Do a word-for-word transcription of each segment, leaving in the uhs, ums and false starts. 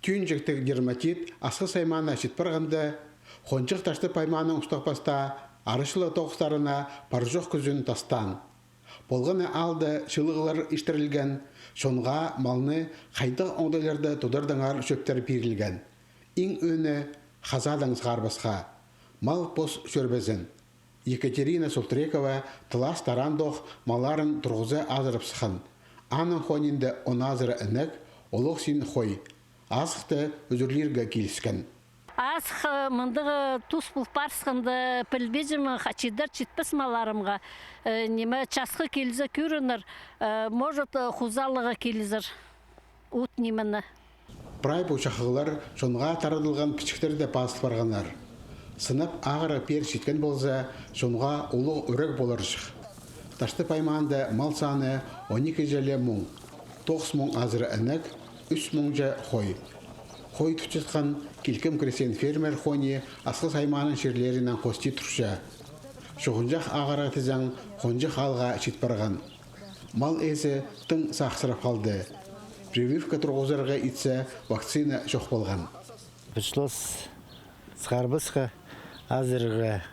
Тӱӱнҷектіг дерматит Асхыс аймаана чит парғанда, Хонҷых Таштып аймааның устағ-пастаа арачылығ тоғыстарына пар-чох кӱзін тастаан. Полған на аалда чыылығлар иртірілген, чонға малны хайдағ оңдайларда тудардаңар чӧптер пирілген. Иң ӧӧні хазадаң сығарбасха, мал пос чӧрбезін. Екатерина Султрекова талас тараандох малларын турғыза азырап сыххан. Аның хонинда он азыра інек, олох син хой. Азыхты ӱзӱрлирге киліскен. Азых, э, мындағ, э, тус пол парысханда, пілбеҷем, э, ха-, читер-читпес малларымға. Э, ниме, часхы килзе кӧрінер, э, может, э, хузалығ килзер. Ут нимені. Прай пу чахығлар чонға тарадылған пічіктерде пазыл парғаннар. Сынап ағырығ пеер читкен полза, чонға улуғ ӱрек поларҷых. Таштып аймаанда мал саны он ікі чіли муң. Тоғыс муң азыра інек, ӱс муңҷа хой. Хой тутчатхан килкім крестьян-фермер хони Асхыс аймааның чирлерінең хости турча. Чуғынҷах ағырығ тізең Хонҷых аалға чит парған. Мал ээзі тың сағыссырап халды. Прививка турғызарға итсе, вакцина чох полған. Пришлось сығарбасха, азырға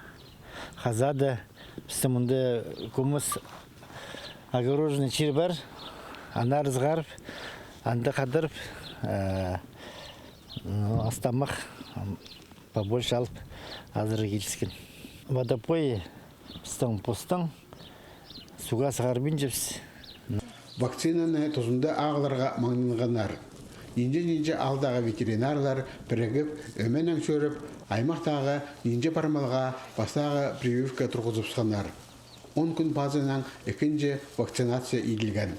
хазада. Пістің мында кӧмес огороженный чир пар. Анар сығарып, анда хадарып, э, ну, ас-тамах, м, побольше алып, азырға киліскен. Водопой пістің постың, суға сығарбинчабыс. Вакцинаны тузында ағыларға маңнанғаннар. Нинҷе-нинҷе аалдағы ветеринарлар пірігіп, ӧменең чӧріп, аймахтағы нинҷе пар малға пастағы прививка турғызыбысханнар. Он кӱн пазынаң ікінҷі вакцинация иділген.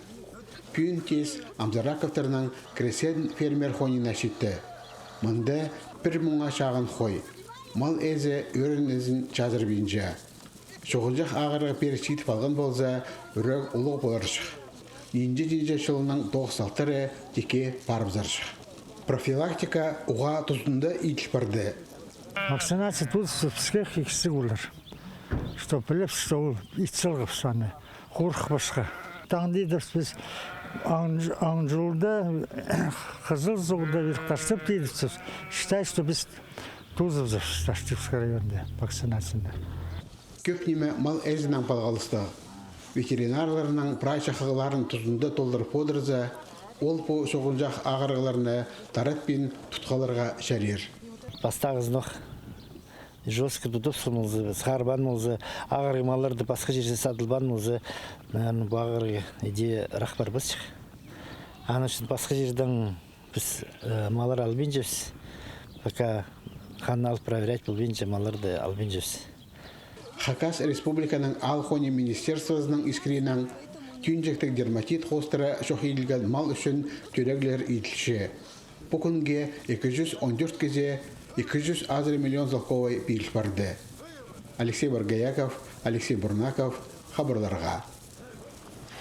Пӱӱн теес Амзараковтарның крестьян-фермер хонина читті. Мында пір муңа чағын хой. Мал ээзі ӧрінізін чазырбинча. Чуғынҷах ағырығ пеер читіп алған полза, ӱрек улуғ поларҷых. Нинҷе-нинҷе чылның тоғыс алтыры тикке парыбызарҷых. Профилактика уғаа тузында иділ парды. Вакцинация тузы піске хиксіг олар. Что піліп, что ол ит салғабыс аны. Хорыхпасха. Таң дидірс піс аң-, аң чолда, хызыл суғда пір Таштып дидірс. Считай, что піс тузыбызарбыс Таштыпскай районда вакцинацияны. Кӧп ниме мал ээзінең палғалыстығ. Ветеринарларның прай чахығларын тузында толдырып одырза, ол пу чуғынҷах ағырығларны таратпин тут халарға чарир. Пастағызын ох жёстко тудып сыххан полза, сығарбаан полза, ағырығ малларды пасха чирзер садылбаан полза, наверное, пу ағырығ иди ырах парбасчых. Аның ӱчӱн пасха чирдең піс, э, маллар албинчабыс. Пока ханны алып проверять полбинча, малларды албинчабыс. Хакас Республиканың аал хони министерствозының искірінең, тӱӱнҷектіг дерматит хоостыра чох иділген мал ӱчӱн тӧреглер иділче. Пу кӱнге ікі чӱс он тӧрт кізее ікі чӱс азыра миллион салковай пиріл парды. Алексей Боргояков, Алексей Бурнаков, хабарларға.